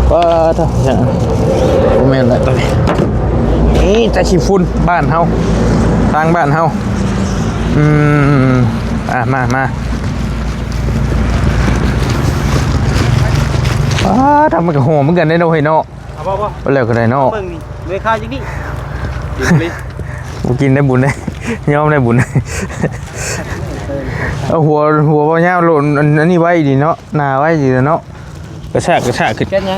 ປາດໂທ້ ບໍ່ແມ່ນແລ້ວໂຕນີ້ ນີ້ແຕ່ຂີ້ຝຸ່ນບ້ານເຮົາ ທາງບ້ານເຮົາ. ອືມ ອ່ະ ມາ ມາ ປາດໂທ້ ມັນກໍຫອມຄືກັນເດ້ເນາະ ເຮີ້ຍເນາະ. ເອົາບໍ່ ບໍ່ ບໍ່ແລ້ວກໍໄດ້ເນາະ ເບິ່ງນີ້ ເລີຍຄາວຈັ່ງນີ້ ບໍ່ກິນໄດ້ບຸນເດ້ ຍອມໄດ້ບຸນ. ເອົາຫົວ ຫົວບໍ່ຍາວໂລນ ອັນ ອັນນີ້ໄວ້ດີເນາະ ໜາໄວ້ດີເນາະ ກະຊາກ ກະຊາກຂຶ້ນ ແກ່ນຍັງ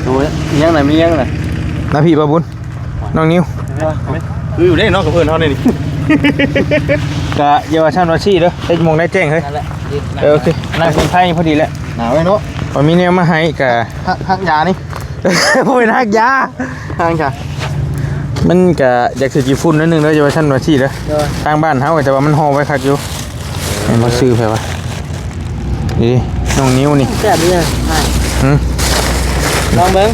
ໂອ້ຍ ຍັງນະ ມີຍັງນະ ມາພີ້ ບ່າວບຸນ ນ້ອງນິວ ຄືຢູ່ເດ້ເນາະ ກັບເພື່ອນເຮົານີ້ ກະຢ່າວ່າຊັ້ນວ່າຊີ້ເດີ ເຮັດໝ່ອງໄດ້ແຈ້ງເຮີ້ຍ ເອີ ໂອເຄ ນັ່ງເປັນໄພພໍດີແຫຼະ ໜາວໄວ້ເນາະ ຂ້ອຍມີແນວມາໃຫ້ກະ ຮັກ ຮັກຢານີ້ ບໍ່ແມ່ນຮັກຢາ ທາງກະ ມັນກະຢາກຖືກຂີ້ຝຸ່ນໜ້ອຍໜຶ່ງເດີ ຢ່າວ່າຊັ້ນວ່າຊີ້ເດີ ໂດຍ ທາງບ້ານເຮົາ ແຕ່ວ່າມັນຫໍ່ໄວ້ຄັກຢູ່. ແມ່ນບໍ່ ຊື່ໃຜວະ? ນີ້ ນ້ອງນິວນີ້ ແຊບເລີຍ ຫຶ? ລອງເບິ່ງ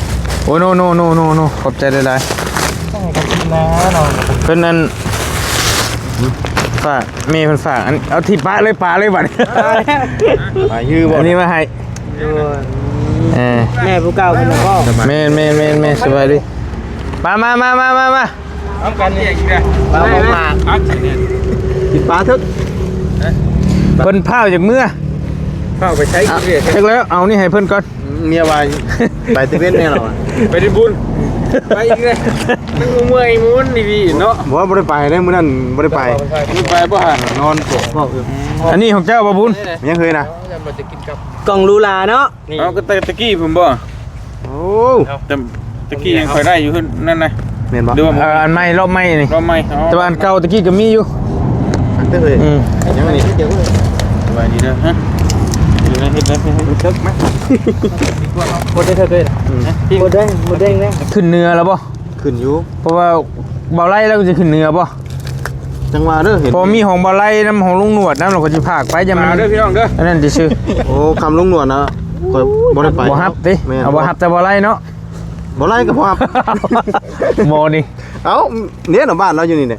ໂອ້ ໂນ ໂນ ໂນ ໂນ ໂນ ຂອບໃຈຫຼາຍໆ ຕ້ອງໃຫ້ກັນກິນນະນ້ອງ ເພິ່ນນັ້ນ ຝາກ ແມ່ເພິ່ນຝາກ ອັນ ເອົາທີ່ປະເລີຍ ປະເລີຍບັດນີ້ ປະຍືບໍ່ ອັນນີ້ມາໃຫ້ ໂດຍ ເອີ ແມ່ຜູ້ເກົ່າເພິ່ນນະບໍ່? ແມ່ນໆໆໆ ສະບາຍດີ ມາໆໆໆໆ ນຳກັນນີ້ ປາບໍ່ປາ ກິນປາເຖິກ ເພິ່ນພ້າວຈາກເມືອ ພ້າວໄປໃສ ຈັກແລ້ວ ເອົານີ້ໃຫ້ເພິ່ນກ່ອນ ເມຍວ່າ ໄປຕະເວັນແນ່ລະວ່າ ໄປເຮັດບຸນ ໄປອີກເລີຍ ມັນເມື່ອຍໝູນດີໆເນາະ ບໍ່ ບໍ່ໄດ້ໄປເດ້ ມື້ນັ້ນບໍ່ໄດ້ໄປ ໄປບໍ່ຫາ ນອນໂປະ ອັນນີ້ຂອງເຈົ້າບໍ່ບຸນ ຍັງເຄີຍນະ ກ່ອງຫຼູຫຼາເນາະ ເອົາ ກໍແຕ່ຕະກີ້ພຸ້ນບໍ່? ໂອ້ ແຕ່ຕະກີ້ຍັງຄ່ອຍໄດ້ຢູ່ຫັ້ນນັ້ນນະ ແມ່ນບໍ່? ຫຼືວ່າ ເອີ ອັນໃໝ່ ລອບໃໝ່ນີ້ ລອບໃໝ່ ອໍ ແຕ່ວ່າອັນເກົ່າຕະກີ້ກໍມີຢູ່ ອັນເດີ ອືມ ຍັງນີ້ ສະບາຍດີເດີ ຮະ ຢູ່ໃນເຮັດໄດ້ ເທິກມາ ບໍ່ໄດ້ເທິກເລີຍ ອືມ ບໍ່ໄດ້ ບໍ່ໄດ້ແລ້ວ ຂຶ້ນເໜືອແລ້ວບໍ່? ຂຶ້ນຢູ່ ເພາະວ່າບ່າວໄລລາວກໍຈະຂຶ້ນເໜືອບໍ່? ຈັ່ງວ່າເດີ ເຫັນ ເພາະມີຂອງບ່າວໄລນຳ ຂອງລຸງໜວດນຳ ລາວກໍຊິພາກໄປ ຢ່າມັນ ມາເດີພີ່ນ້ອງເດີ ອັນນັ້ນຊື່ໆ ໂອ້ ຄຳລຸງໜວດນະ ຂ້ອຍບໍ່ໄດ້ໄປ ບໍ່ຮັບຕິ ແມ່ນ ເອົາ ບໍ່ຮັບແຕ່ບ່າວໄລເນາະ ບ່າວໄລກໍບໍ່ຮັບ ໝໍນີ້ ເອົ້າ ເດ້ນະ ບ້ານລາວຢູ່ນີ້ເດ້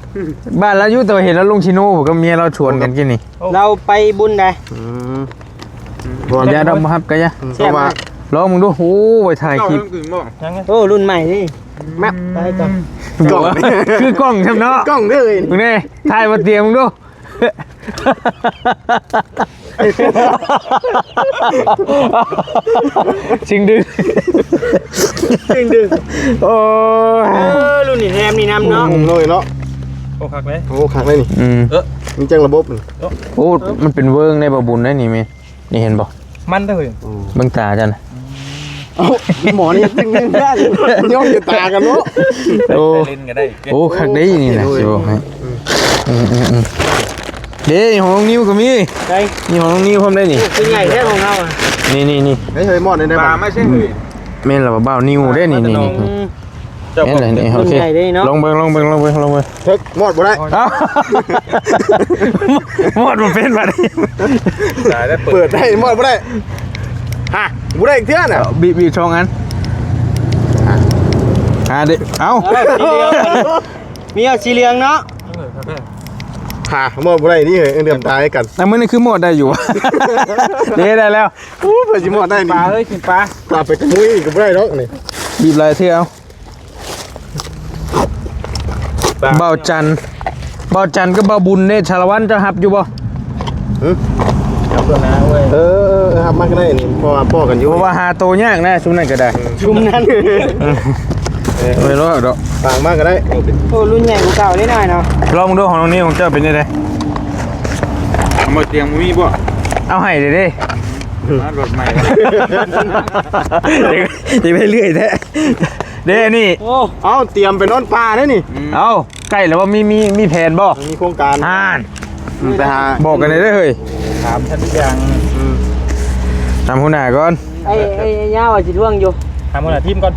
ບ້ານລາວຢູ່ ແຕ່ວ່າເຫັນລາວລົງຊີໂນ ກັບເມຍລາວຊວນກັນກິນນີ້ ລາວໄປບຸນໃດ ອືມ ບໍ່ ຢ່າດອກ ບໍ່ຮັບກໍຢ່າ ອືມ ແຊບ ເພາະວ່າ ລອງເບິ່ງດູ ໂອ້ ໄວ້ຖ່າຍຄລິບ ໂອ້ ລຸ້ນໃໝ່ນີ້ ແມັບ ໄປກ່ອນ ກ້ອງ ຄືກ້ອງຊ້ຳເນາະ ກ້ອງເດີ ເບິ່ງແດ່ ຖ່າຍບໍ່ຕຽງເບິ່ງດູ ຊິງດຶງ ຊິງດຶງ ໂອ້ຍ ເອີ ລຸ້ນນີ້ແຖມນີ້ນຳເນາະ ໂອ້ຍເນາະ ໂອ້ ຄັກເລີຍ ໂອ້ ຄັກເລີຍນີ້ ອືມ ເອີ ມີຈັກລະບົບນີ້ ໂອ້ ມັນເປັນເວີງໃນບໍ່ບຸນໄດ໋ນີ້ແມ່ ນີ້ເຫັນບໍ່? ມັນເດີ ເບິ່ງຕາເຈົ້ານະ ເອົ້າ ໝໍນີ້ເຮັດຈັ່ງນີ້ ຍ້ອນຢູ່ຕາກັນເນາະ ໂອ້ ເຫຼັ້ນກໍໄດ້ ໂອ້ ຄັກເດ້ນີ້ນະ ຊິບອກໃຫ້ ອືມໆໆ ເດ້ ຂອງນ້ອງນິວກໍມີ ໃສ ນີ້ຂອງນ້ອງນິວພ້ອມໄດ໋ນີ້ ໂອ້ ຄືໃຫຍ່ແທ້ຂອງເຮົາ ນີ້ໆໆ ເຮີ້ຍ ເຮີ້ຍ ໝໍນີ້ໄດ້ ປາມາໃສ່ ແມ່ນລະບໍ່ ບ່າວນິວເດ້ນີ້ ນີ້ ອືມ ເຈົ້າຂອງ ເຫັນແລ້ວນີ້ ໂອເຄ ລຸ້ນໃຫຍ່ເດ້ເນາະ ລອງເບິ່ງ ລອງເບິ່ງ ລອງເບິ່ງ ລອງເບິ່ງ ເທິກ ໝອດບໍ່ໄດ້ ເອົ້າ ໝອດບໍ່ເປັນບັດນີ້ ຕາຍແລ້ວ ເປີດ ເປີດໄດ້ ໝອດບໍ່ໄດ້ ຮະ ບໍ່ໄດ້ອີກເທື່ອນະ ເອົ້າ ບີບ ບີບສອງອັນ ຫາເດ້ ເອົ້າ ເອີ ສີເຫຼືອງ ມີເອົາສີເຫຼືອງເນາະ ຫາ ໝອດບໍ່ໄດ້ນີ້ເຮີ້ຍ ເຫຼືອມຕາໃຫ້ກັນ ອັນມື້ນີ້ຄືໝອດໄດ້ຢູ່ ເດ້ ໄດ້ແລ້ວ ໂອ້ ເພິ່ນຊິໝອດໄດ້ນີ້ ປາເອີຍ ກິນປາ ປາໄປຂະມຸຍກໍບໍ່ໄດ້ດອກນີ້ ບີບຫຼາຍເທື່ອເອົາ ບ່າວຈັນ ບ່າວຈັນກັບບ່າວບຸນເດ້ ສາລະວັນເຈົ້າຮັບຢູ່ບໍ່? ຫຶ? ຮັບແລ້ວນະເວີຍ ເອີ ເອີ ເອີ ຮັບມາກໍໄດ້ນີ້ ເພາະວ່າພໍ້ກັນຢູ່ ເພາະວ່າຫາໂຕຍາກນະ ຊຸມນັ້ນກໍໄດ້ ຊຸມນັ້ນ ເອີ ໄປລອດດອກ ຝາກມາກໍໄດ້ ໂອ້ ລຸ້ນໃຫຍ່ກວ່າເກົ່າເດ້ນ້ອຍເນາະ ລອງເບິ່ງດູຂອງນ້ອງນິວ ຂອງເຈົ້າເປັນຈັ່ງໃດ? ເອົາ ບໍ່ຕຽງບໍ່ມີບໍ່? ເອົາໃຫ້ເດ້ ມາລົດໃໝ່ ຢາກ ຢາກໄດ້ເລື້ອຍແທ້ ເດ້ນີ້ ໂອ້ ເອົາ ຕຽມໄປນອນປ່າເດ້ນີ້ ອືມ ເອົາ ໃກ້ແລ້ວບໍ່ ມີ ມີ ມີແຜນບໍ່? ມີໂຄງການ ອ່ານ ອືມ ໄປຫາ ບອກກັນແດ່ເດີເຮີ້ຍ ຖາມທ່ານຢ່າງ ອືມ ຖາມຫົວໜ້າກ່ອນ ໄອ້ ໄອ້ຍາວວ່າຊິທວງຢູ່ ຖາມຫົວໜ້າທີມກ່ອນ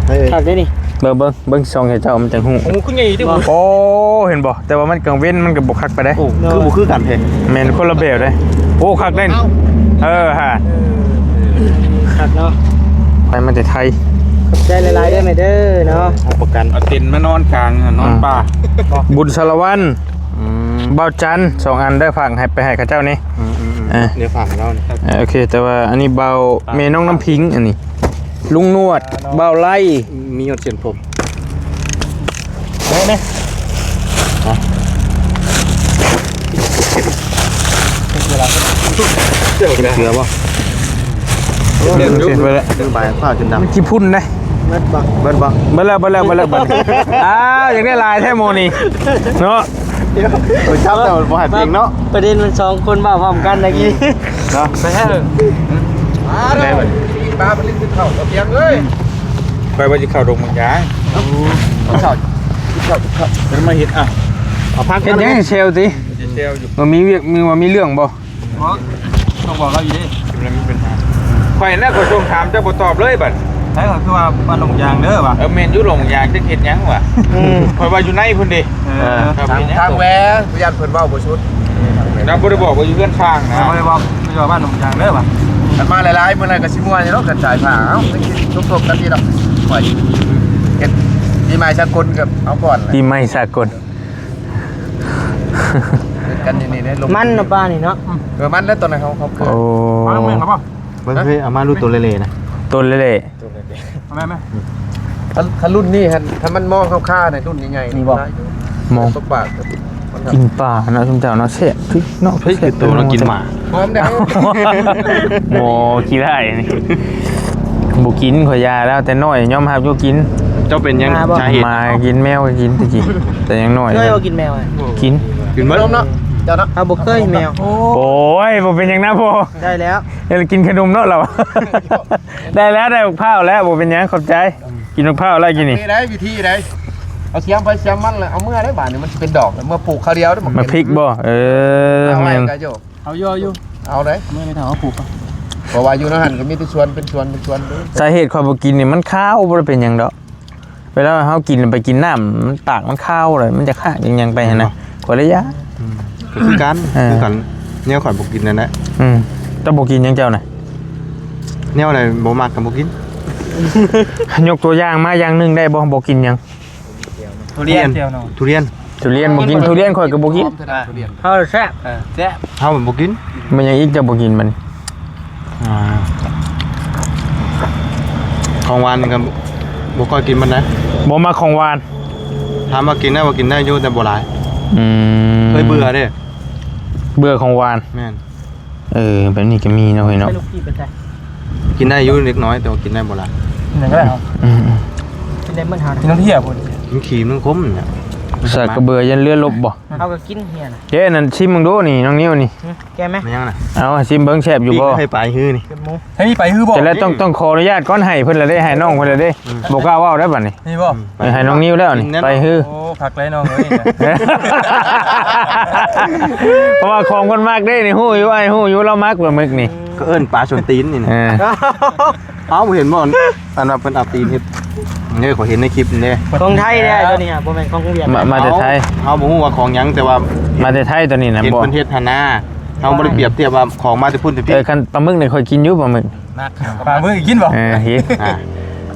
ເອີ ຄັກເດ້ນີ້ ເບິ່ງ ເບິ່ງ ເບິ່ງຊ່ອງໃຫ້ເຈົ້າມັນຈັ່ງຮູ້ ໂອ້ ຄືໃຫຍ່ເດ້ ໂອ້ ເຫັນບໍ່? ແຕ່ວ່າມັນກາງເວັນມັນກໍບໍ່ຄັກປານໃດ ໂອ້ ຄືບໍ່ຄືກັນແທ້ ແມ່ນຄົນລະແບບເດ້ ໂອ້ ຄັກເດ້ ເອີ ຫາ ເອີ ຄັກເນາະ ໄປມາແຕ່ໄທ ຂອບໃຈຫຼາຍໆເດີແມ່ເດີເນາະ ຮັບປະກັນ ເອົາເຕັນມານອນກາງ ນອນປ່າ ອືມ ບຸນສາລະວັນ ອືມ ບ່າວຈັນ ສອງອັນເດີ ຝາກໃຫ້ ໄປໃຫ້ເຂົາເຈົ້ານີ້ ອືມໆໆ ເອີ ດຽວຝາກໃຫ້ລາວນີ້ ເອີ ໂອເຄ ແຕ່ວ່າອັນນີ້ບ່າວ ຝາກ ແມ່ນ້ອງນ້ຳພິງ ອັນນີ້ລຸງນວດ ບ່າວໄລ ມີຮອດເສັ້ນຜົມ ໄດ້ໄດ້ ເຈົ້າເຄືອບໍ່? ເລື່ອງຢູ່ ເບິ່ງໃບຟ້າຈົນດຳ ມັນຂີ້ຝຸ່ນເດ້ ເບິດບໍ່? ເບິດບໍ່? ເບິດແລ້ວ ເບິດແລ້ວ ເບິດແລ້ວ ເບິດແລ້ວ ອ້າວ ຢາກໄດ້ຫຼາຍແທ້ໝູ່ນີ້ເນາະ ໄປຈັບແລ້ວບໍ່ໃຫ້ເປັນເນາະ ປະເດັນມັນສອງຄົນເວົ້າພ້ອມກັນຕະກີ້ ເນາະ ໄປເຖາະ ມາເດີ ໄດ້ບັດນີ້ ປາໄປຫຼິ້ນເຂົ້າກະພຽງເອີຍ ຂ້ອຍວ່າຊິເຂົ້າດົງບາງຢາງ ເອົາ ເຂົ້າ ເຂົ້າ ເຂົ້າ ເດີນມາເຮັດ ອ່ະ ເອົາຜັກ ເຮັດຫຍັງແຊວຕິ ຊິແຊວຢູ່ ວ່າມີວຽກ ມີວ່າມີເລື່ອງບໍ່? ບໍ່ ຕ້ອງບອກລາວຢູ່ເດ້ ມັນມີປັນຫາ ຂ້ອຍນະ ຂ້ອຍສົ່ງຖາມເຈົ້າບໍ່ຕອບເລີຍບັດ ໃຊ່ ກໍຄືວ່າບ້ານດົງຢາງເດີວ່າ ເອີ ແມ່ນຢູ່ດົງຢາງ ຈັກເຮັດຫຍັງວະ ອືມ ຂ້ອຍວ່າຢູ່ໃນພຸ້ນເດ້ ເອີ ເອີ ທາງ ເຈົ້າເປັນຫຍັງ ທາງແຫວ ຢ້ານເພິ່ນເວົ້າບໍ່ສຸດ ນະ ບໍ່ໄດ້ບອກວ່າຢູ່ເຮືອນຊ່າງນະ ບໍ່ໄດ້ບອກ ບໍ່ໄດ້ວ່າບ້ານດົງຢາງເດີວ່າ ຄັນມາຫຼາຍໆ ມື້ນັ້ນກໍຊິມ່ວນຢູ່ດອກ ຄັນສາຍຟ້າ ເອົ້າ ໄດ້ກິນສົມທົບກັນນີ້ດອກ ຂ້ອຍເຮັດປີໃໝ່ສາກົນກໍເອົາກ່ອນ ປີໃໝ່ສາກົນ ເຮັດກັນຢູ່ນີ້ເດ້ ມັນນະປານີ້ເນາະ ເອີ ມັນແລ້ວຕອນນັ້ນເຂົາ ເຂົາເກີດ ໂອ້ ມາແມ່ນບໍ່? ເບິ່ງ ເຮີ້ຍ ເອົາມາລຸໂຕເລໆນະ ໂຕເລໆ ເອົາແມ່ ແມ່ ຄັນ ຄັນລຸ້ນນີ້ຫັ້ນ ຄັນມັນມອງເຂົ້າຄາໃນລຸ້ນໃຫຍ່ໆ ນີ້ບໍ່? ຫຼາຍຢູ່ ມອງ ຕົກປາ ກິນປາເນາະ ຊຸມເຈົ້າເນາະ ແຊບຄືເນາະ ເຮີ້ຍ ຄືໂຕລາວກິນໝາ ພ້ອມແລ້ວ ບໍ່ ຂີ້ຮ້າຍນີ້ ບໍ່ກິນ ຂ້ອຍຢ່າແລ້ວ ແຕ່ນ້ອຍຍອມຮັບຢູ່ກິນ ເຈົ້າເປັນຫຍັງ ສາເຫດ ໝາກິນ ແມວກໍກິນແຕ່ກີ້ ແຕ່ຍັງນ້ອຍ ເຄີຍບໍ່ກິນແມວ ກິນ ກິນເບິດເນາະ ເຈົ້າເນາະ ເຮົາບໍ່ເຄີຍແມວ ໂອ້ຍ ບໍ່ເປັນຫຍັງນະພໍ່ ໄດ້ແລ້ວ ກິນຂະໜົມເນາະລາວ ໄດ້ແລ້ວ ໄດ້ບັກພ້າວແລ້ວ ບໍ່ເປັນຫຍັງ ຂອບໃຈ ກິນບັກພ້າວແລ້ວກິນນີ້ ນີ້ໄດ້ວິທີໄດ້ ເອົາສຽມໃຜສຽມມັນແຫຼະ ເອົາເມືອໄດ້ບາດນີ້ ມັນຊິເປັນດອກ ເມືອປູກຄາວດຽວເດ້ ໝາກພິກບໍ່? ເອີ ແມ່ນ ເອົາຢູ່ ເອົາໄດ້ ເມືອໄປເຖົ້າເອົາປູກ ເພາະວ່າຢູ່ໃນຫັ້ນກໍມີແຕ່ສວນເປັນສວນເປັນສວນ ສາເຫດຂ້ອຍບໍ່ກິນນີ້ ມັນຄາວ ບໍ່ໄດ້ເປັນຫຍັງດອກ ເວລາເຮົາກິນໄປກິນນ້ຳ ມັນປາກມັນຄາວເລີຍ ມັນຈະຄາກຫຍັງໆໄປຫັ້ນນະ ຂ້ອຍເລີຍຢ້ານ ອືມ ກໍຄືກັນ ເອີ ຄືກັນ ແນວຂ້ອຍບໍ່ກິນນັ້ນແຫຼະ ອືມ ເຈົ້າບໍ່ກິນຫຍັງເຈົ້ານະ? ແນວໃດບໍ່ມັກກໍບໍ່ກິນ ຍົກຕົວຢ່າງມາຢ່າງໜຶ່ງໄດ້ບໍ່? ບໍ່ກິນຫຍັງ? ທຸລຽນ ທຸລຽນ ທຸລຽນບໍ່ກິນ ທຸລຽນຂ້ອຍກໍບໍ່ກິນ ເຮົາແຊບ ເອີ ແຊບ ເຮົາບໍ່ກິນ ແມ່ນຫຍັງອີກເຈົ້າບໍ່ກິນມັນ? ອ່າ ຂອງຫວານນີ້ກໍບໍ່ຄ່ອຍກິນປານໃດ ບໍ່ມັກຂອງຫວານ ຖາມວ່າກິນໄດ້ບໍ່? ກິນໄດ້ຢູ່ ແຕ່ບໍ່ຫຼາຍ ອືມ ເຄີຍເບື່ອເດ້ ເບື່ອຂອງຫວານ ແມ່ນ ເອີ ແບບນີ້ກໍມີເນາະ ເຮີ້ຍເນາະ ກິນໄດ້ຢູ່ເລັກນ້ອຍ ແຕ່ວ່າກິນໄດ້ບໍ່ຫຼາຍ ກິນໄດ້ບໍ່ຫຼາຍ ອືມ ກິນໄດ້ໝົດຫາ ກິນນ້ຳເພຍພຸ້ນ ກິນຂີ້ມັນຂົມນີ້ ສາກກະເບືອ ຢ້ານເລືອດລົບບໍ່? ເຮົາກໍກິນເພຍນະ ເດ້ ອັນນັ້ນຊິມເບິ່ງດູນີ້ ນ້ອງນິວນີ້ ແກະໄໝ? ແມ່ນຫຍັງນະ? ເອົາ ຊິມເບິ່ງແຊບຢູ່ບໍ່? ປີກໃຫ້ປາຍຮືນີ້ ແຕ່ແລ້ວຕ້ອງ ຕ້ອງຂໍອະນຸຍາດກ່ອນ ໃຫ້ເພິ່ນລະເດ້ ໃຫ້ນ້ອງເພິ່ນລະເດ້ ອືມ ບໍ່ກ້າເວົ້າໄດ້ບັດນີ້ ນີ້ບໍ່? ອືມ ໃຫ້ນ້ອງນິວແລ້ວນີ້ ໄປຮື ໂອ້ ຄັກເລີຍນ້ອງເອີຍ ເພາະວ່າຂອງເພິ່ນມັກເດ້ນີ້ ຮູ້ຢູ່ ອ້າຍຮູ້ຢູ່ ລາວມັກປາໝຶກນີ້ ກໍເອີ້ນປາຊົນຕີນນີ້ນະ ເອີ ເຮົາບໍ່ເຫັນບໍ່ ອັນວ່າເພິ່ນເອົາຕີນເຮັດ ເອີ ຂ້ອຍເຫັນໃນຄລິບນີ້ເດ້ ຂອງໄທເດ້ ຕົວນີ້ ບໍ່ແມ່ນຂອງຫວຽດນາມ ມາແຕ່ໄທ ເຮົາບໍ່ຮູ້ວ່າຂອງຫຍັງ ແຕ່ວ່າມາແຕ່ໄທຕົວນີ້ນະ ເຫັນເພິ່ນເຮັດຫັ້ນນາ ເຮົາບໍ່ໄດ້ປຽບທຽບວ່າຂອງມາແຕ່ພຸ້ນແຕ່ພີ້ ເອີ ຄັນປາໝຶກນີ້ຂ້ອຍກິນຢູ່ປາໝຶກ ປາໝຶກກິນບໍ່? ເອີ ກິນ ອ່າ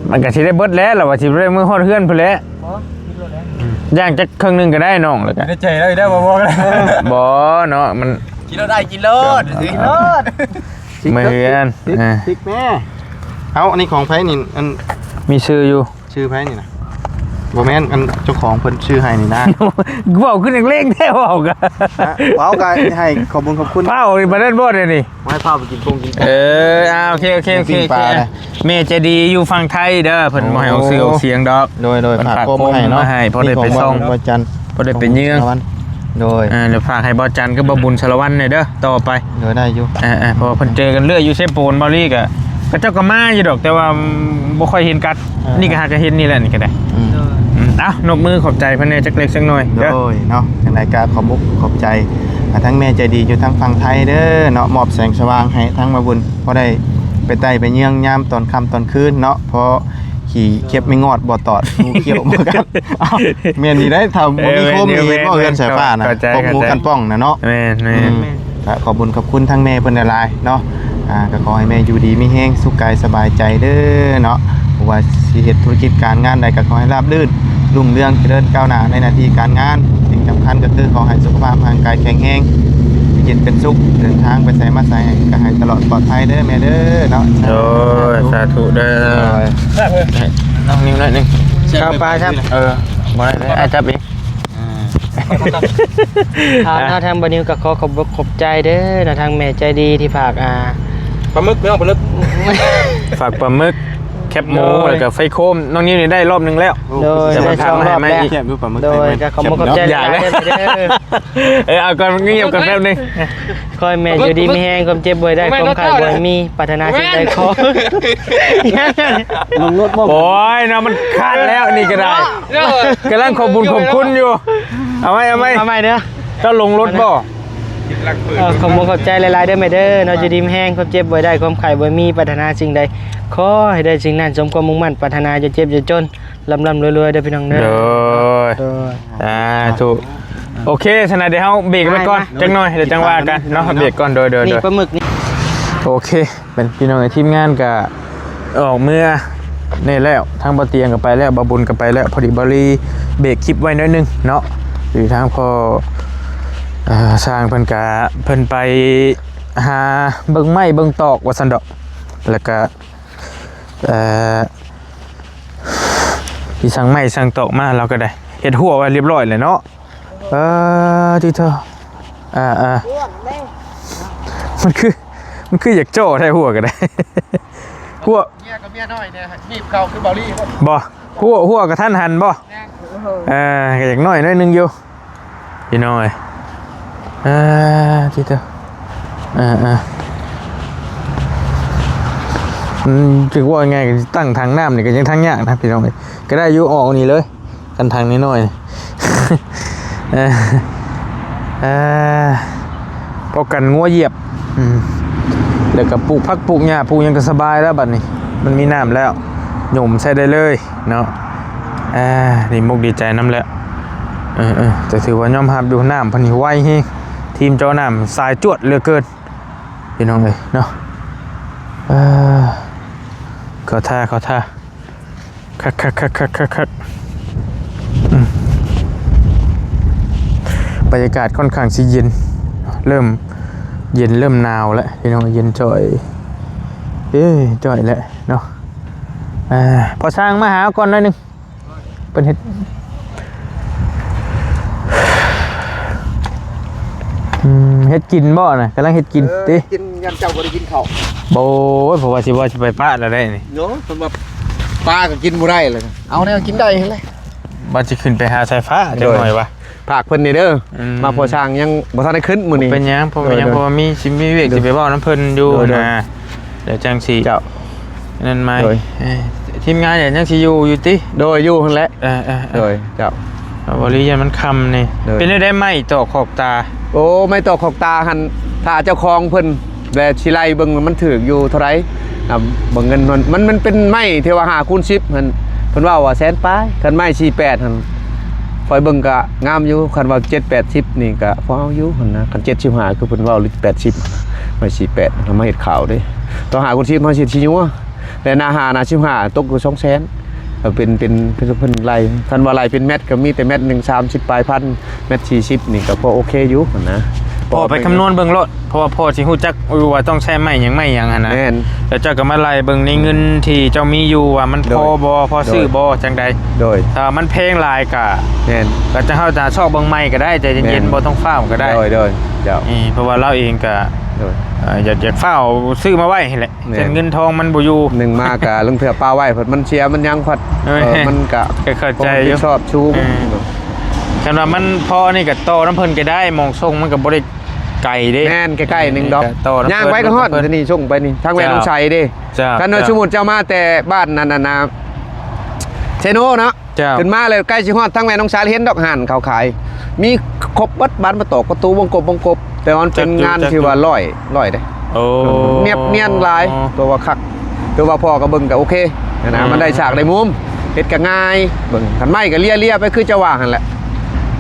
ມັນກໍຊິໄດ້ເບິດແລ້ວ ລະວ່າຊິໄດ້ເມືອຮອດເຮືອນພຸ້ນແຫຼະ ບໍ່ ກິນໂລດແລ້ວ ອືມ ຢ່າງຈັກເຄິ່ງໜຶ່ງກໍໄດ້ນ້ອງ ແລ້ວກໍໃຈລາວອີກແລ້ວ ບໍ່ບອກ ບໍ່ເນາະ ມັນ ກິນໂລດ ໄດ້ກິນໂລດ ກິນໂລດ ເມືອເຮືອນ ຕິກ ອ່າ ຕິກແມ່ ເອົາ ອັນນີ້ຂອງໃຜນີ້? ອັນ ມີຊື່ຢູ່ ຊື່ໃຜນີ້ນະ? ບໍ່ແມ່ນ ອັນເຈົ້າຂອງເພິ່ນຊື້ໃຫ້ນີ້ນະ ເວົ້າຄືນັກເລງແທ້ ເວົ້າກະ ເວົ້າກະໃຫ້ຂອບບຸນຂອບຄຸນ ພາອອກນີ້ ປານນັ້ນບໍ່ດຽວນີ້ ບໍ່ໃຫ້ພາໄປກິນປົງກິນ ເອີ ອ່າ ໂອເຄ ໂອເຄ ໂອເຄ ປີ້ງປານະ ແມ່ໃຈດີຢູ່ຝັ່ງໄທເດີ ເພິ່ນບໍ່ໃຫ້ອອກຊື່ອອກສຽງດອກ ໂດຍ ໂດຍ ເພິ່ນຝາກໂຄມມາໃຫ້ເນາະ ໂຄມມາໃຫ້ ພໍໄດ້ໄປສ່ອງ ບ່າວຈັນ ພໍໄດ້ໄປເຍືອງ ເອີ ແລ້ວຝາກໃຫ້ບ່າວຈັນກັບບ່າວບຸນສາລະວັນແດ່ເດີ ຕໍ່ໄປ ໂດຍ ໄດ້ຢູ່ ອ່າໆ ເພາະວ່າເພິ່ນເຈີກັນເລື້ອຍຢູ່ເຊໂປນ ບ່າວລີກະ ເຂົາເຈົ້າກໍມາຢູ່ດອກ ແຕ່ວ່າບໍ່ຄ່ອຍເຫັນກັນ ອ່າ ນີ້ກໍຫາກໍເຫັນນີ້ແຫຼະ ນີ້ກໍໄດ້ ອືມ ໂດຍ ອືມ ເອົ້າ ນົບມືຂອບໃຈເພິ່ນແດ່ຈັກເລັກຈັກນ້ອຍເດີ ໂດຍເນາະ ຈັ່ງໃດກໍຂອບມຸກຂອບໃຈ ອ່າ ທັງແມ່ໃຈດີຢູ່ທາງຝັ່ງໄທເດີເນາະ ມອບແສງສະຫວ່າງໃຫ້ທາງບ່າວບຸນ ພໍໄດ້ໄປໄຕ້ໄປເຍືອງຍາມຕອນຄ່ຳຕອນຄືນເນາະ ເພາະ ຂີ້ເຂັບໄມ້ງອດບໍ່ຕອດ ງູຂຽວບໍ່ກັດ ເອົ້າ ແມ່ນນີ້ໄດ໋ ຖ້າບໍ່ມີໂຄມນີ້ ເອີ ເຫັນບໍ່ ແມ່ນ ເຮືອນສາຍຟ້ານະ ເຂົ້າໃຈ ພວກງູກັນປ່ອງນະເນາະ ແມ່ນໆ ອືມ ອືມ ກໍຂອບບຸນຂອບຄຸນທັງແມ່ເພິ່ນຫຼາຍໆເນາະ ອ່າ ກໍຂໍໃຫ້ແມ່ຢູ່ດີມີແຮງ ສຸກກາຍສະບາຍໃຈເດີເນາະ ບໍ່ວ່າຊິເຮັດທຸລະກິດການງານໃດ ກໍຂໍໃຫ້ລາບລື່ນ ຮຸ່ງເຮືອງຈະເລີນກ້າວໜ້າໃນໜ້າທີ່ການງານ. ສິ່ງສຳຄັນກໍຄືຂໍໃຫ້ສຸຂະພາບຮ່າງກາຍແຂງແຮງ, ຢູ່ເຢັນເປັນສຸກ, ເດີນທາງໄປໃສມາໃສກໍໃຫ້ຕະຫຼອດປອດໄພເດີແມ່ເດີເນາະ. ໂອ້ຍ ສາທຸເດີ. ໂອ້ຍ ນ້ອງນິວໜ້ອຍໜຶ່ງ. ເຂົ້າໄປຄັບ. ເອີ ບໍ່ໄດ້ເລີຍ ອ້າຍຈັບເອງ. ອ່າ ເນາະ ທາງບ່າວນິວກໍຂໍຂອບອົກຂອບໃຈເດີເນາະ ທາງແມ່ໃຈດີທີ່ຝາກ ອ່າ ປາໝຶກ ພີ່ນ້ອງ ປາໝຶກ ຝາກປາໝຶກ ແຄບໝູ ໂດຍ ແລ້ວກໍໄຟໂຄມ. ນ້ອງນິວນີ້ໄດ້ລອບໜຶ່ງແລ້ວ. ໂດຍ ໄດ້ສອງລອບແລ້ວ. ແຊບຢູ່ປາໝຶກ ໂດຍ ກໍຂອບອົກຂອບໃຈຫຼາຍໆເດີ. ເອີ ເອົາກ່ອນ ງຽບກ່ອນແປັບໜຶ່ງ. ຂໍໃຫ້ແມ່ຢູ່ດີມີແຮງ ຄວາມເຈັບບໍ່ໃຫ້ໄດ້ ຄວາມໄຂ້ບໍ່ໃຫ້ມີ ປາດຖະໜາສິ່ງໃດຂໍ. ລົງລົດບໍ່? ໂອ້ຍເນາະ ມັນຂາດແລ້ວນີ້ກໍໄດ້. ກຳລັງຂອບບຸນຂອບຄຸນຢູ່. ເອົາໃໝ່ ເອົາໃໝ່ ເອົາໃໝ່ເດີ. ເຈົ້າລົງລົດບໍ່? ເອີ ຂອບອົກຂອບໃຈຫຼາຍໆເດີແມ່ເດີເນາະ. ຢູ່ດີມີແຮງ ຄວາມເຈັບບໍ່ໃຫ້ໄດ້ ຄວາມໄຂ້ບໍ່ໃຫ້ມີ ປາດຖະໜາສິ່ງໃດ ຂໍໃຫ້ໄດ້ສິ່ງນັ້ນ ສົມຄວາມມຸ່ງໝັ້ນປາດຖະໜາ ຢ່າເຈັບຢ່າຈົນ ລ່ຳໆລວຍໆເດີພີ່ນ້ອງເດີ. ໂດຍ ໂດຍ ສາທຸ. ໂອເຄ ຊັ້ນນະ ດຽວເຮົາເບຣກໄວ້ກ່ອນ ໄປມາ ຈັກໜ້ອຍ ດຽວຈັ່ງວ່າກັນເນາະ. ເບຣກກ່ອນ. ໂດຍ ໂດຍ ນີ້ ໂດຍ ປາໝຶກນີ້. ໂອເຄ ເປັນ ພີ່ນ້ອງເອີຍ ທີມງານກະອອກເມືອນີ້ແລ້ວ ທາງບ່າວຕຽງກໍໄປແລ້ວ ບ່າວບຸນກໍໄປແລ້ວ. ພໍດີບ່າວລີເບຣກຄລິບໄວ້ໜ້ອຍໜຶ່ງເນາະ ຢູ່ທາງພໍ່ ອ່າ ຊ່າງເພິ່ນກະ ເພິ່ນໄປຫາເບິ່ງໄມ້ເບິ່ງຕອກວ່າຊັ້ນດອກ. ແລ້ວກະ ເອີ ຊິສັ່ງໄມ້ສັ່ງຕອກມາ ລາວກໍໄດ້ເຮັດຮົ້ວໄວ້ຮຽບຮ້ອຍແລ້ວເນາະ. ເອີ ຕິໂທ ອ່າໆ ມັນຄື ມັນຄືຢາກເຈາະແທ້ ຮົ້ວກໍໄດ້. ຮົ້ວ ເມຍກັບເມຍນ້ອຍນີ້ ມີບເຂົາຄືເບົາລີບໍ່? ຮົ້ວ ຮົ້ວກະທັນຫັນບໍ່? ແມ່ນ ເອີ ກໍຢາກໜ້ອຍໜ້ອຍໜຶ່ງຢູ່ ພີ່ນ້ອງເອີຍ. ອ່າ ຕິໂທ ອ່າໆ ອືມ ຖືວ່າງ່າຍ ຕັ້ງຖັງນ້ຳນີ້ກໍຍັງທັງຍາກນະ ພີ່ນ້ອງເອີຍ. ກໍໄດ້ຢູ່ ອອກນີ້ເລີຍ ຄັນຖັງນ້ອຍໆ ເອີ ເອີ ພໍກັນງົວຢຽບ. ອືມ ແລ້ວກໍປູກຜັກປູກຫຍ້າ ປູກຫຍັງກໍສະບາຍແລ້ວບັດນີ້ ມັນມີນ້ຳແລ້ວ ຫຍຸ່ມໃສ່ໄດ້ເລີຍເນາະ. ອ່າ ດີມຸກດີໃຈນຳແຫຼະ. ເອີໆ ແຕ່ຖືວ່າຍອມຮັບຢູ່ ນ້ຳເພິ່ນນີ້ໄວແຮງ ທີມເຈາະນ້ຳສາຍຈວດເຫຼືອເກີນ ພີ່ນ້ອງເອີຍເນາະ. ເອີ ເຂົ້າທ່າ ເຂົ້າທ່າ. ຄັກໆໆໆໆ ອືມ ບັນຍາກາດຄ່ອນຂ້າງຊິເຢັນ ເລີ່ມເຢັນ ເລີ່ມໜາວແລ້ວ ພີ່ນ້ອງ. ເຢັນຈ່ອຍ ເອີ ຈ່ອຍແລ້ວເນາະ. ອ່າ ພໍ່ຊ່າງມາຫາເຮົາກ່ອນໜ້ອຍໜຶ່ງ ເພິ່ນເຮັດ ອືມ ເຮັດກິນບໍ່ນະ? ກຳລັງເຮັດກິນ ເອີ ຕິ ກິນ ຍາມເຈົ້າບໍ່ໄດ້ກິນເຂົ້າ. ໂອ້ຍ ເພາະວ່າຊິວ່າຊິໄປປະແລ້ວໄດ໋ນີ້ເນາະ. ເພິ່ນວ່າປາກໍກິນບໍ່ໄດ້ແລ້ວ ເອົາແນວກິນໄດ້ຫັ້ນແຫຼະ. ວ່າຊິຂຶ້ນໄປຫາສາຍຟ້າ ໂດຍ ຈັກໜ້ອຍວ່າ ຝາກເພິ່ນນີ້ເດີ. ອືມ ມາພໍ່ຊ່າງຍັງບໍ່ທັນໄດ້ຂຶ້ນມື້ນີ້ ບໍ່ເປັນຫຍັງ ບໍ່ເປັນຫຍັງ ໂດຍ ເພາະວ່າມີ ຊິມີວຽກ ໂດຍ ຊິໄປເວົ້ານຳເພິ່ນຢູ່ ໂດຍ ນະ. ແລ້ວຈັ່ງຊິ ເຈົ້າ ນັ້ນໄໝ ໂດຍ ເອີ ທີມງານຍັງຊິຢູ່ຢູ່ຕິ? ໂດຍ ຢູ່ຫັ້ນແຫຼະ ເອີໆໆ ໂດຍ ເຈົ້າ. ເອົາ ບໍລິຍານມັນຄ່ຳນີ້ ໂດຍ ເປັນແນວໃດໄມ້ຕອກຂອບຕາ? ໂອ້ ໄມ້ຕອກຂອບຕາຫັ້ນ ຖ້າເຈົ້າຂອງເພິ່ນ ແລະ ຊິໄລ່ເບິ່ງມັນຖືກຢູ່ເທົ່າໃດ ນຳເບິ່ງເງິນມັນ ມັນ ມັນເປັນໄມ້ທີ່ວ່າຫ້າຄູນສິບຫັ້ນ ເພິ່ນເວົ້າວ່າແສນປາຍ. ຄັນໄມ້ສີ່ແປດຫັ້ນ ຂ້ອຍເບິ່ງກະງາມຢູ່ ຄັນວ່າເຈັດແປດສິບນີ້ກະພໍເອົາຢູ່ຫັ້ນນະ. ຄັນເຈັດສິບຫ້າຄືເພິ່ນເວົ້າ ຫຼື ແປດສິບ ໄມ້ສີ່ແປດ ເອົາມາເຮັດຂາວເດ້ ຕໍ່ຫ້າຄູນສິບ ເຮົາຊິ ຊິຍົວ ແລະ ໜ້າຫ້າ ໜ້າສິບຫ້າ ຕົກຢູ່ສອງແສນ ກໍເປັນ ເປັນ ເປັນເພິ່ນໄລ່. ຄັນວ່າໄລ່ເປັນແມັດກໍມີແຕ່ແມັດໜຶ່ງສາມສິບປາຍພັນ ແມັດສີ່ສິບນີ້ກໍພໍໂອເຄຢູ່ຫັ້ນນະ. ພໍ່ໄປຄຳນວນເບິ່ງໂລດ ເພາະວ່າພໍ່ຊິຮູ້ຈັກຢູ່ວ່າຕ້ອງໃຊ້ໄມ້ຫຍັງໄມ້ຫຍັງຫັ້ນນະ. ແມ່ນ ແລ້ວເຈົ້າກໍມາໄລ່ເບິ່ງໃນເງິນທີ່ເຈົ້າມີຢູ່ວ່າມັນພໍບໍ່ ໂດຍ ພໍຊື້ບໍ່ ໂດຍ ຈັ່ງໃດ. ໂດຍ ຖ້າມັນແພງຫຼາຍກໍ ແມ່ນ ກໍຈະ ເຮົາຈະຊອກເບິ່ງໃໝ່ກໍໄດ້ ໃຈເຢັນໆ ແມ່ນ ບໍ່ຕ້ອງຟ້າວກໍໄດ້. ໂດຍ ໂດຍ ເຈົ້າ ເອີ ເພາະວ່າລາວເອງກໍ ໂດຍ ເອີ ຢາກ ຢາກຟ້າວຊື້ມາໄວ້ຫັ້ນແຫຼະ. ແມ່ນ ເຊັ່ນເງິນທອງມັນບໍ່ຢູ່ ໜຶ່ງມາກະລາງເທື່ອປະໄວ້ ເພິ່ນມັນເສຍມັນຫຍັງພັດ ເອີ ເອີ ມັນກະ ກໍເຂົ້າໃຈຢູ່ ຄວາມຮັບຜິດຊອບສູງ. ເອີ ຄັນວ່າມັນພໍນີ້ກໍຕໍ່ນຳເພິ່ນກໍໄດ້ ໝ່ອງສົ່ງມັນກໍບໍ່ໄດ້ໄກເດ້. ແມ່ນ ໃກ້ໆໜຶ່ງດອກ ກໍຕໍ່ນຳເພິ່ນ ຍ່າງໄປກໍຮອດ ເພິ່ນ ທີ່ນີ້ສົ່ງໄປນີ້ ທາງແມ່ ເຈົ້າ ໜອງໄຊເດ້. ເຈົ້າ ຄັນວ່າ ເຈົ້າ ສົມມຸດເຈົ້າມາແຕ່ບ້ານນັ້ນນະ ເຊໂນເນາະ ເຈົ້າ ຂຶ້ນມາແລ້ວໃກ້ຊິຮອດທາງແມ່ນ້ອງສາຍ ເຫັນດອກຮ້ານເຂົາຂາຍ ມີຄົບເບິດ ບານປະຕອກ ປະຕູ ວົງກົບ ວົງກົບ ແຕ່ວ່າມັນເປັນງານທີ່ວ່າຮ້ອຍ ຮ້ອຍເດ້. ໂອ້ ນຽບນຽນຫຼາຍ ຕົວວ່າຄັກ ຕົວວ່າພໍກໍເບິ່ງກໍໂອເຄຫັ້ນນະ. ອືມ ມັນໄດ້ສາກໄດ້ມຸມ ເຮັດກໍງ່າຍ ເບິ່ງ ຄັນໄມ້ກໍເລຍໆໄປຄືເຈົ້າວ່າຫັ້ນແຫຼະ. ອື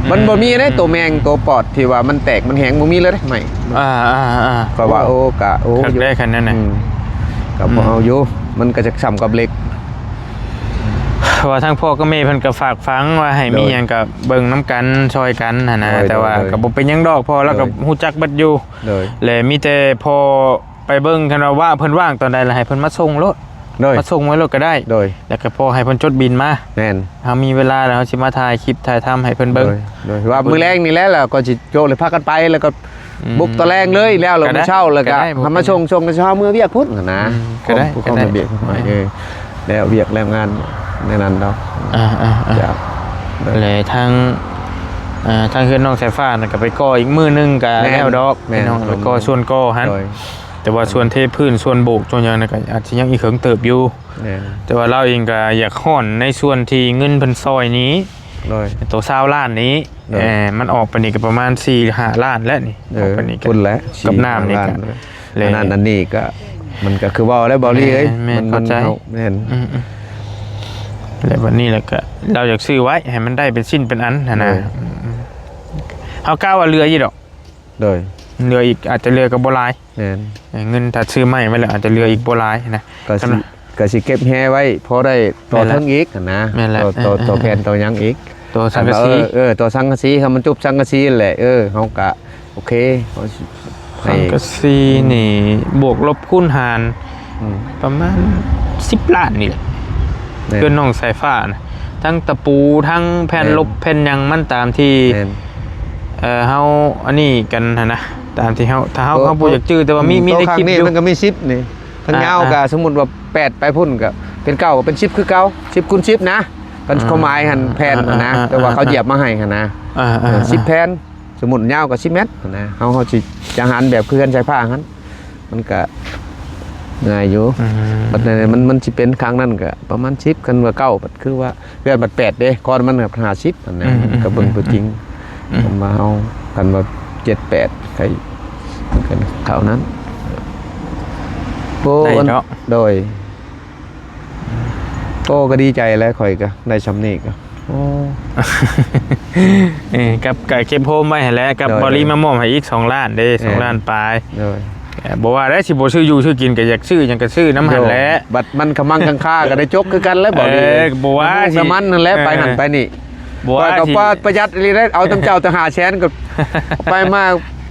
ມ ມັນບໍ່ມີເດ້ ອືມ ຕົວແມງຕົວປອດທີ່ວ່າມັນແຕກມັນແຫງ ບໍ່ມີເລີຍເດ້ໄມ້. ອ່າໆໆ ກໍວ່າ ໂອ້ ໂອ້ ກໍໂອ້ ຄັກ ຢູ່ ໄດ້ຄັນນັ້ນນະ. ອືມ ກໍ ອືມ ພໍເອົາຢູ່ ມັນກໍຈະສ່ຳກັບເຫຼັກ. ເພາະວ່າທາງພໍ່ກັບແມ່ເພິ່ນກໍຝາກຝັງວ່າໃຫ້ ໂດຍ ມີຫຍັງກໍເບິ່ງນຳກັນ ຊ່ອຍກັນຫັ້ນນະ ໂດຍ ແຕ່ວ່າ ໂດຍ ໂດຍ ກໍບໍ່ເປັນຫຍັງດອກ ເພາະວ່າລາວກໍ ໂດຍ ຮູ້ຈັກເບິດຢູ່ ໂດຍ ແລະມີແຕ່ພໍ່ໄປເບິ່ງ ຄັນວ່າວ່າເພິ່ນວ່າງຕອນໃດລະໃຫ້ເພິ່ນມາສົ່ງໂລດ ໂດຍ ມາສົ່ງໄວ້ໂລດກໍໄດ້ ໂດຍ ແລ້ວກໍພໍໃຫ້ເພິ່ນຈົດບິນມາ ແມ່ນ ເຮົາມີເວລາແລ້ວເຮົາຊິມາຖ່າຍຄລິບຖ່າຍທຳໃຫ້ເພິ່ນເບິ່ງ ໂດຍ ໂດຍ ວ່າມື້ແລງນີ້ແຫຼະ ແລ້ວກໍຊິໂຈະເລີຍພາກັນໄປ ແລ້ວກໍ ອືມ ບຸກຕອນແລງເລີຍ ແລ້ວແລ້ວ ກໍໄດ້ ມື້ເຊົ້າ ແລ້ວກໍ ກໍໄດ້ ເຮົາມາສົ່ງ ສົ່ງກັນເຊົ້າເມືອວຽກພຸ້ນນະ ອືມ ກໍໄດ້ ອືມ ກໍໄດ້ ເພາະເຮົາມາວຽກ ເອີ ແລ້ວວຽກແລ້ວງານແນວນັ້ນດອກ ອ່າໆໆ ເຈົ້າ ແລະທາງ ອ່າ ທາງເຮືອນນ້ອງສາຍຟ້ານັ້ນກໍໄປກໍ່ອີກມື້ໜຶ່ງກໍ ແມ່ນ ແລ້ວດອກ ແມ່ນ ພີ່ນ້ອງ ໄປກໍ່ສ່ວນກໍ່ຫັ້ນ ໂດຍ ແຕ່ວ່າສ່ວນເທພື້ນ ສ່ວນໂບກ ສ່ວນຫຍັງນັ້ນກໍອາດຊິຍັງອີກເຫິງເຕີບຢູ່ ແມ່ນ ແຕ່ວ່າລາວເອງກໍຢາກຮ້ອນໃນສ່ວນທີ່ເງິນເພິ່ນຊ່ອຍນີ້ ໂດຍ ໂຕຊາວລ້ານນີ້ ໂດຍ ເອີ ມັນອອກໄປນີ້ກໍປະມານສີ່ຫ້າລ້ານແລ້ວນີ້ ເອີ ອອກໄປນີ້ກໍ ພຸ້ນແຫຼະ ກັບນ້ຳນີ້ກໍ ສີ່ຫ້າລ້ານ ແລະ ອັນນັ້ນອັນນີ້ກໍ ມັນກໍຄືເວົ້າແລ້ວ ເບົາລີເອີຍ ແມ່ນ ມັນ ເຂົ້າໃຈ ມັນ ເຮົາ ແມ່ນ ອືມໆ ແລະບັດນີ້ແລ້ວກໍ ລາວຢາກຊື້ໄວ້ໃຫ້ມັນໄດ້ເປັນຊິ້ນເປັນອັນຫັ້ນນະ ໂດຍ ອືມໆ ເຮົາກະວ່າເຫຼືອຢູ່ດອກ ໂດຍ ເຫຼືອອີກ ອາດຈະເຫຼືອກໍບໍ່ຫຼາຍ ແມ່ນ ເອີ ເງິນຖ້າຊື້ໄມ້ໄວ້ແລ້ວອາດຈະເຫຼືອອີກບໍ່ຫຼາຍນະ ກໍຊິ ກໍຊິເກັບແຮ່ໄວ້ພໍໄດ້ຕໍ່ເທິງອີກຫັ້ນນະ ແມ່ນແຫຼະ ຕໍ່ ຕໍ່ ເອີ ຕໍ່ແຜ່ນຕໍ່ຫຍັງອີກ ຕໍ່ສັງກະສີ ເອີ ເອີ ຕໍ່ສັງກະສີ ຄັນມັນຈົບສັງກະສີແຫຼະ ເອີ ເຮົາກະໂອເຄ ເຮົາຊິໃຫ້ ສັງກະສີນີ້ບວກລົບຄູນຫານ ອືມ ປະມານສິບລ້ານນີ້ແຫຼະ ແມ່ນ ເຮືອນນ້ອງສາຍຟ້ານະ ທັງຕະປູ ທັງແຜ່ນລົບ ແມ່ນ ແຜ່ນຫຍັງມັນຕາມທີ່ ແມ່ນ ເອີ ເຮົາອັນນີ້ກັນຫັ້ນນະ ຕາມທີ່ເຮົາ ຖ້າເຮົາ ໂຕ ເຮົາບໍ່ຢາກຈື່ ແຕ່ວ່າມີ ອືມ ມີໃນຄລິບຢູ່ ມັນກໍມີສິບນີ້ ຄັນຍາວກໍ ອ່າໆ ສົມມຸດວ່າແປດໄປພຸ້ນກໍເປັນເກົ້າ ກໍເປັນສິບຄືເກົ່າ ສິບຄູນສິບນະ ຄັນ ອ່າ ຄວາມໝາຍຫັ້ນແຜ່ນຫັ້ນນະ ອ່າໆ ແຕ່ວ່າເຂົາຢຽບມາໃຫ້ຫັ້ນນະ ອ່າໆ ເອີ ສິບແຜ່ນ ສົມມຸດຍາວກໍສິບແມັດຫັ້ນນະ ເຮົາ ເຮົາຊິຈະຫານແບບຄືເຮືອນຊາຍຟ້າຫັ້ນ ມັນກະງ່າຍຢູ່ ອືມ ບັດນັ້ນມັນ ມັນຊິເປັນຄັ້ງນັ້ນກະປະມານສິບ ຄັນວ່າເກົ້າ ບັດຄືວ່າເຮືອນບັດແປດເດ້ ກ້ອນມັນກະຫ້າສິບຫັ້ນນະ ອືມ ມັນກະເບິ່ງຕົວຈິງ ອືມ ຄັນວ່າເຮົາ ຄັນວ່າເຈັດແປດ ໃຫ້ເຂົ້ານັ້ນ ໂອ້ ໄດ້ເນາະ ໂດຍ ໂອ້ ກໍດີໃຈແຫຼະ ຂ້ອຍກໍໄດ້ຊ່ຳນີ້ກໍ ໂອ້ ເອີ ກັບ ກໍເກັບໂຮມໄວ້ຫັ້ນແຫຼະ ກັບ ໂດຍ ເບົາລີມາມອບໃຫ້ອີກສອງລ້ານເດ້ ເອີ ສອງລ້ານປາຍ ໂດຍ ເອີ ບໍ່ວ່າໄດ້ຊິບໍ່ຊື້ຢູ່ຊື້ກິນ ກໍຢາກຊື້ຫຍັງກໍຊື້ນຳຫັ້ນແຫຼະ ໂດຍ ບັດມັນຂະມັງຄັງຄາກໍໄດ້ຈົກຄືກັນແຫຼະ ເບົາລີ ເອີ ກໍບໍ່ວ່າຊິ ນ້ຳມັນຫັ້ນແຫຼະ ເອີ ໄປຫັ້ນໄປນີ້ ບໍ່ວ່າ ຂ້ອຍກໍ ຊິ ປະ ປະຢັດອີ່ຫຼີເດ້ ເອົານຳເຈົ້າແຕ່ຫ້າແສນກໍໄປມາ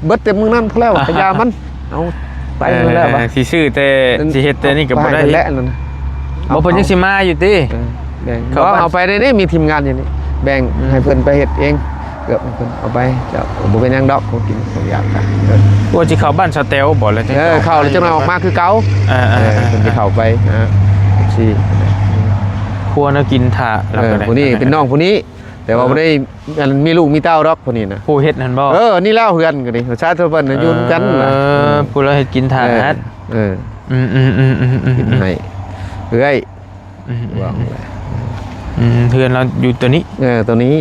ເບິດແຕ່ມື້ນັ້ນພຸ້ນແລ້ວ ກະຢ່າມັນ ເອົາໄປ ເອີ ພຸ້ນແລ້ວວ່າ ຊິຊື້ແຕ່ ຊິເຮັດແຕ່ນີ້ກໍບໍ່ໄດ້ ເອົາ ເອົາ ບໍ່ ເພິ່ນຍັງຊິມາຢູ່ຕິ ເອີ ແບ່ງ ເຂົາ ເອົາໄປໄດ້ນີ້ ມີທີມງານຢູ່ນີ້ ແບ່ງ ອືມ ໃຫ້ເພິ່ນໄປເຮັດເອງ ເກືອບໃຫ້ເພິ່ນເອົາໄປ ເຈົ້າ ບໍ່ເປັນຫຍັງດອກ ຂອງກິນຂອງຢາກ ເອີ ວ່າຊິເຂົ້າບ້ານສະແຕວບໍ່ ແລ້ວ ເອີ ເຂົ້າແລ້ວຈັ່ງໜ້ອຍອອກມາຄືເກົ່າ ເອີ ເອີ ເອີ ເພິ່ນຊິເຂົ້າໄປ ອ່າ ສີ່ ຄົວແນວກິນຖ້າ ເອີ ລາວກໍໄດ້ ຜູ້ນີ້ເປັນນ້ອງຜູ້ນີ້ ແຕ່ວ່າ ເອີ ບໍ່ໄດ້ ອັນມີລູກມີເຕົ້າດອກຜູ້ນີ້ນະ ຜູ້ເຮັດຫັ້ນບໍ່ ເອີ ນີ້ແລ້ວເຮືອນກໍນີ້ ຊາວເພິ່ນນະ ເອີ ຢູ່ນຳກັນນະ ຜູ້ລາວເຮັດກິນຖ້າ ເອີ ເອີ ອືມໆໆໆ ເຮັດໃຫ້ເອື້ອຍ ອືມ ວ່າແຫຼະ ອືມ ເຮືອນລາວຢູ່ໂຕນີ້ ເອີ ໂຕນີ້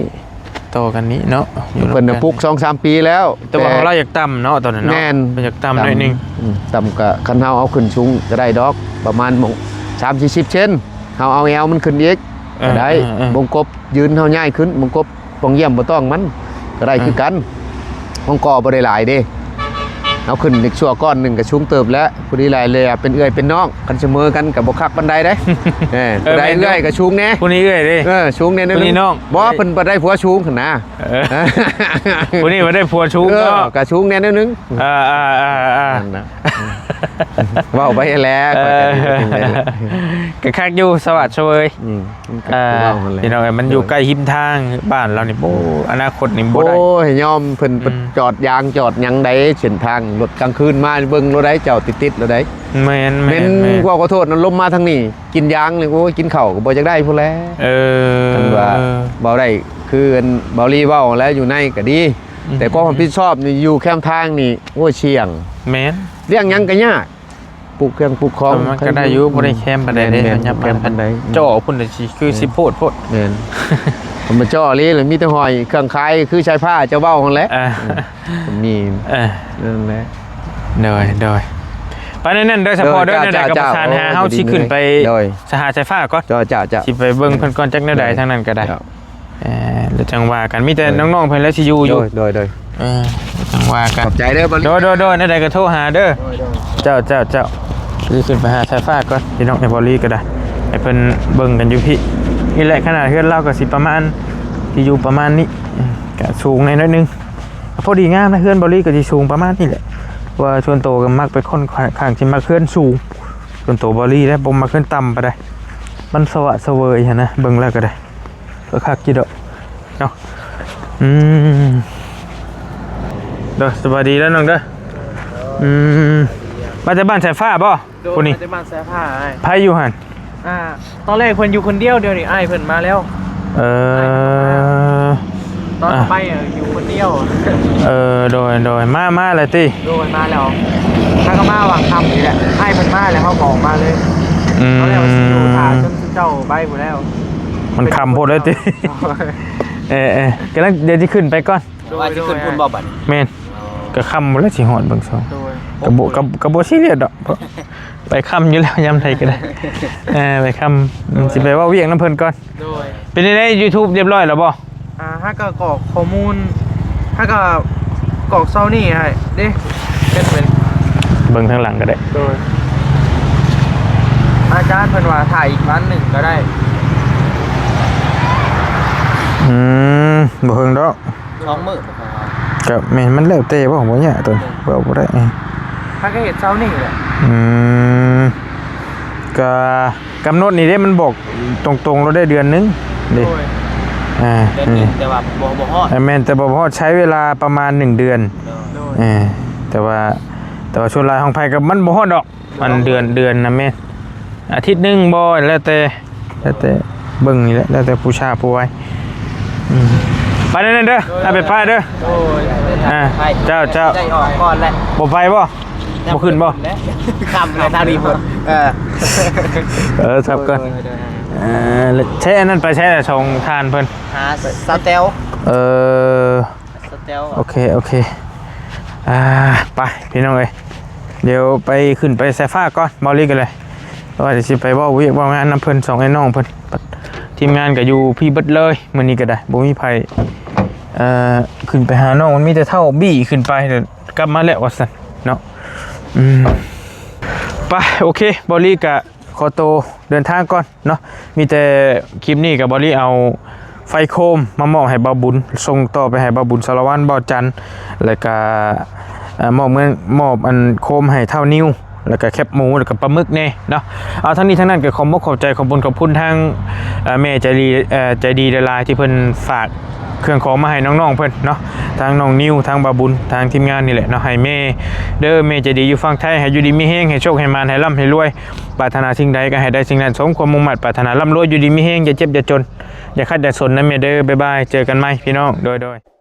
ຕໍ່ກັນນີ້ເນາະ ຢູ່ນຳກັນ ເພິ່ນນະປຸກສອງສາມປີແລ້ວ ແຕ່ວ່າ ແຕ່ ຂອງລາວຢາກຕ່ຳເນາະ ຕອນນັ້ນເນາະ ແມ່ນ ມັນຢາກຕ່ຳໜ້ອຍໜຶ່ງ ອືມ ຕ່ຳກໍຄັນເຮົາເອົາຂຶ້ນສູງກໍໄດ້ດອກ ປະມານສາມສີ່ສິບເຊັນ ເຮົາເອົາແອວມັນຂຶ້ນອີກ ເອີ ກໍໄດ້ ເອີ ເອີ ວົງກົບ ຢືນເຮົາຍ້າຍຂຶ້ນ ມັນກໍປ່ອງຢ້ຽມບໍ່ຕ້ອງມັນກໍໄດ້ ເອີ ຄືກັນ ຂອງກໍບໍ່ໄດ້ຫຼາຍເດ້ ເຮົາຂຶ້ນອີກຊົ່ວກ້ອນໜຶ່ງກໍສູງເຕີບແລ້ວ ຜູ້ນີ້ຫຼາຍແລ້ວເປັນເອື້ອຍເປັນນ້ອງ ຄັນສະເໝີກັນກໍບໍ່ຄັກປານໃດເດ້ ເອີ ເອີ ຜູ້ໃດເອື້ອຍກໍສູງແດ່ ຜູ້ນີ້ເອື້ອຍເດ້ ເອີ ສູງແດ່ໜຶ່ງ ຜູ້ນີ້ນ້ອງ ບໍ່ ເພິ່ນບໍ່ໄດ້ຜົວສູງຫັ້ນນະ ເອີ ຜູ້ນີ້ບໍ່ໄດ້ຜົວສູງ ເອີ ເນາະ ກໍສູງແດ່ໜຶ່ງ ເອີໆໆໆ ນັ້ນນະ ເວົ້າໄປຫັ້ນແຫຼະ ເອີ ຂ້ອຍກໍ ກໍຄັກຢູ່ ສະຫວາດສະເຫວີຍ ອືມ ມັນກໍ ອ່າ ຄືເວົ້າຫັ້ນແຫຼະ ພີ່ນ້ອງເອີຍ ມັນຢູ່ ໂດຍ ໃກ້ຮິມທາງບ້ານລາວນີ້ ໂອ້ ອະນາຄົດນີ້ບໍ່ໄດ້ ໂອ້ຍ ຍອມເພິ່ນ ອືມ ໄປຈອດຢາງຈອດຫຍັງໃດ ເສັ້ນທາງລົດກາງຄືນມາເບິ່ງໂລດໃດ ເຈົ້າຕິດໆໂລດໃດ ແມ່ນໆໆ ເຫັນ ເວົ້າຂໍໂທດນະ ລົມມາທາງນີ້ ກິນຢາງນີ້ ໂອ້ຍ ກິນເຂົ້າກໍບໍ່ຢາກໄດ້ພຸ້ນແຫຼະ ເອີ ຄັນວ່າເວົ້າໄດ້ ຄືອັນເບົາລີເວົ້າແຫຼະ ຢູ່ໃນກໍດີ ອືມ ແຕ່ຄວາມຮັບຜິດຊອບນີ້ ຢູ່ແຄມທາງນີ້ ໂອ້ຍ ສ່ຽງ ແມ່ນ ລ້ຽງຫຍັງກໍຍາກ ປູກເຄື່ອງປູກຂອງ ແຕ່ມັນກໍໄດ້ຢູ່ ບໍ່ໄດ້ແຄມປານໃດເດ້ ແມ່ນໆ ບໍ່ແຄມປານໃດ ເຈາະພຸ້ນລະຊິຄື ແມ່ນ ຊິໂພດໂພດ ແມ່ນ ຄັນບໍ່ເຈາະອີ່ຫຼີລະມີແຕ່ຫ້ອຍເຄື່ອງຂາຍ ຄືສາຍຟ້າເຈົ້າເວົ້າຫັ້ນແຫຼະ ອ່າ ເອີ ມີ ເອີ ນັ້ນແຫຼະ ໂດຍ ໂດຍ ໄປນັ້ນໆ ເດີ ສະເພາະເດີ ເດີ ແນວໃດກໍ ເຈົ້າ ປະສານຫາ ໂອ້ ເຮົາຊິຂຶ້ນໄປ ໂດຍ ສະຫາສາຍຟ້າກ່ອນ ເຈົ້າ ເຈົ້າ ເຈົ້າ ຊິໄປເບິ່ງເພິ່ນກ່ອນ ຈັກແນວໃດ ໂດຍ ທາງນັ້ນກໍໄດ້ ເອີ ແລ້ວຈັ່ງວ່າກັນ ມີແຕ່ ເອີ ນ້ອງໆເພິ່ນແຫຼະຊິຢູ່ ຢູ່ ໂດຍ ໂດຍ ເອີ ຈັ່ງວ່າກັນ ຂອບໃຈເດີ ເບົາລີ ໂດຍ ໂດຍ ໂດຍ ແນວໃດກໍໂທຫາເດີ ໂດຍ ໂດຍ ເຈົ້າ ເຈົ້າ ເຈົ້າ ຊິຂຶ້ນໄປຫາສາຍຟ້າກ່ອນ ພີ່ນ້ອງ ໃຫ້ເບົາລີກໍໄດ້ ໃຫ້ເພິ່ນເບິ່ງກັນຢູ່ພີ້ ນີ້ແຫຼະ ຂະໜາດເຮືອນລາວກໍຊິປະມານ ຊິຢູ່ປະມານນີ້ ອືມ ກໍສູງແດ່ໜ້ອຍໜຶ່ງ ພໍດີງາມນະ. ເຮືອນເບົາຫຼີກໍຊິສູງປະມານນີ້ແຫຼະ ເພາະວ່າສ່ວນໂຕກໍມັກເປັນຄົນຂ້ອນຂ້າງຊິມັກເຮືອນສູງ. ສ່ວນໂຕເບົາຫຼີແລ້ວບໍ່ມັກເຮືອນຕ່ຳປານໃດ ມັນສະຫວາດສະເຫວີຍຫັ້ນນະ ເບິ່ງແລ້ວກໍໄດ້ ກໍຄັກຢູ່ດອກເນາະ. ອືມ ເດີ ສະບາຍດີເດີນ້ອງເດີ. ອືມ ມາແຕ່ບ້ານສາຍຟ້າບໍ່? ໂດຍ ຜູ້ນີ້ ມາແຕ່ບ້ານສາຍຟ້າອ້າຍ. ໃຜຢູ່ຫັ້ນ? ອ່າ ຕອນແລກເພິ່ນຢູ່ຄົນດຽວ ດຽວນີ້ອ້າຍເພິ່ນມາແລ້ວ. ເອີ ຕອນ ອ່າ ໄປ ເອີ ຢູ່ຄົນດຽວ. ເອີ ໂດຍ ໂດຍ ມາ ມາແລ້ວຕິ? ໂດຍ ມາແລ້ວ ຫາກໍມາຫວ່າງຄ່ຳນີ້ແຫຼະ ອ້າຍເພິ່ນມາແລ້ວເຮົາກໍອອກມາເລີຍ. ອືມ ຕອນແລກວ່າຊິຢູ່ຖ້າຈົນເຈົ້າໄປພຸ້ນແລ້ວ ມັນຄ່ຳໂພດແລ້ວຕິ? ໂດຍ ເອີໆ ກຳລັງ ດຽວຊິຂຶ້ນໄປກ່ອນ. ໂດຍ ວ່າຊິຂຶ້ນພຸ້ນບໍ່ບັດນີ້? ແມ່ນ ອໍ ກໍຄ່ຳແລ້ວ ຊິຮອດເບິ່ງຊ່ອງ. ໂດຍ ກໍບໍ່ ກໍ ກໍບໍ່ຊີຣຽສດອກ ເພາະໄປຄ່ຳຢູ່ແລ້ວ ຍາມໃດກໍໄດ້. ເອີ ໄປຄ່ຳ ໂດຍ ຊິໄປເວົ້າວຽກນຳເພິ່ນກ່ອນ. ໂດຍ ເປັນຈັ່ງໃດ YouTube ຮຽບຮ້ອຍແລ້ວບໍ່? ອ່າ ຫາກໍກອກຂໍ້ມູນ ຫາກໍກອກເຊົ້ານີ້ໃຫ້ເດ້ ເຮັດເປັນ ເບິ່ງທາງຫຼັງກໍໄດ້. ໂດຍ ອາຈານເພິ່ນວ່າຖ້າອີກວັນໜຶ່ງກໍໄດ້. ອືມ ບໍ່ເຖິງດອກ ສອງມື້ບໍ່ພໍ. ກໍແມ່ນ ມັນແລ້ວແຕ່ບໍ່ ບໍ່ຍາກຕົວນີ້ ເວົ້າບໍ່ໄດ້. ຫາກໍເຮັດເຊົ້ານີ້ແຫຼະ. ອືມ ກໍ ກຳນົດນີ້ເດ້ ມັນບອກຕົງໆໂລດເດ້ ເດືອນໜຶ່ງເດ້. ໂດຍ ອ່າ ເດືອນໜຶ່ງ ອືມ ແຕ່ວ່າບໍ່ ບໍ່ຮອດ. ເອີ ແມ່ນ ແຕ່ບໍ່ຮອດ ໃຊ້ເວລາປະມານໜຶ່ງເດືອນ. ໂດຍ ເອີ ແຕ່ວ່າ ແຕ່ວ່າສ່ວນຫຼາຍຂອງໃຜກໍມັນບໍ່ຮອດດອກ ມັນເດືອນ ເດືອນນະແມ່ນ ອາທິດໜຶ່ງບໍ່ ແລ້ວແຕ່ ແລ້ວແຕ່ເບິ່ງນີ້ແຫຼະ ແລ້ວແຕ່ຜູ້ຊ້າຜູ້ໄວ. ອືມ ໄປແນວນັ້ນເດີ ໂດຍ ອ້າຍໄປພາເດີ. ໂດຍ ອ່າ ໄປ ເຈົ້າ ເຈົ້າ ໄດ້ອອກກ່ອນແຫຼະ. ບໍ່ໄປບໍ່? ບໍ່ຂຶ້ນບໍ່? ຄ່ຳແລ້ວທາງນີ້ພຸ້ນ. ເອີ ເອີ ສັບກ່ອນ. ໂດຍ ໂດຍ ເອີ ແທ້ ອັນນັ້ນໄປໃສລະ ສອງທ່ານເພິ່ນ? ຫາສາວແຕວ. ເອີ ສາວແຕວ. ໂອເຄ ໂອເຄ ອ່າ ໄປພີ່ນ້ອງເອີຍ ດຽວໄປ ຂຶ້ນໄປສາຍຟ້າກ່ອນ ເບົາຫຼີກໍເລີຍ ວ່າຊິໄປເວົ້າວຽກເວົ້າງານນຳເພິ່ນ ສອງອ້າຍນ້ອງເພິ່ນ. ທີມງານກໍຢູ່ພີ້ເບິດເລີຍ ມື້ນີ້ກໍໄດ້ ບໍ່ມີໃຜ ເອີ ຂຶ້ນໄປຫານ້ອງ ມັນມີແຕ່ເຖົ້າບີ້ຂຶ້ນໄປ ກັບມາແລ້ວວ່າຊັ້ນເນາະ. ອືມ ໄປ ໂອເຄ ເບົາຫຼີກໍຂໍໂຕເດີນທາງກ່ອນເນາະ. ມີແຕ່ຄລິບນີ້ກໍເບົາຫຼີເອົາໄຟໂຄມມາມອບໃຫ້ບ່າວບຸນ ສົ່ງຕໍ່ໄປໃຫ້ບ່າວບຸນສາລະວັນ ບ່າວຈັນ ແລ້ວກໍ ເອີ ມອບເງິນ ມອບອັນໂຄມໃຫ້ທ້າວນິວ ແລ້ວກໍແຄບໝູ ແລ້ວກໍປາໝຶກແດ່ເນາະ. ເອົາ ທັງນີ້ທັງນັ້ນກໍຂອບອົກຂອບໃຈ ຂອບບຸນຂອບຄຸນທາງ ເອີ ແມ່ໃຈດີ ເອີ ໃຈດີຫຼາຍໆ ທີ່ເພິ່ນຝາກເຄື່ອງຂອງມາໃຫ້ນ້ອງໆເພິ່ນເນາະ ທາງນ້ອງນິວ ທາງບ່າວບຸນ ທາງທີມງານນີ້ແຫຼະເນາະ. ໃຫ້ແມ່ເດີ ແມ່ໃຈດີຢູ່ຝັ່ງໄທ ໃຫ້ຢູ່ດີມີແຮງ ໃຫ້ໂຊກໃຫ້ໝານ ໃຫ້ລ່ຳໃຫ້ລວຍ ປາດຖະໜາສິ່ງໃດກໍໃຫ້ໄດ້ສິ່ງນັ້ນ ສົມຄວາມມຸ່ງໝັ້ນປາດຖະໜາ ລ່ຳລວຍ ຢູ່ດີມີແຮງ ຢ່າເຈັບຢ່າຈົນ ຢ່າຂັດຢ່າສົນນະແມ່ເດີ. ບາຍບາຍ ເຈີກັນໃໝ່ພີ່ນ້ອງ ໂດຍໆ.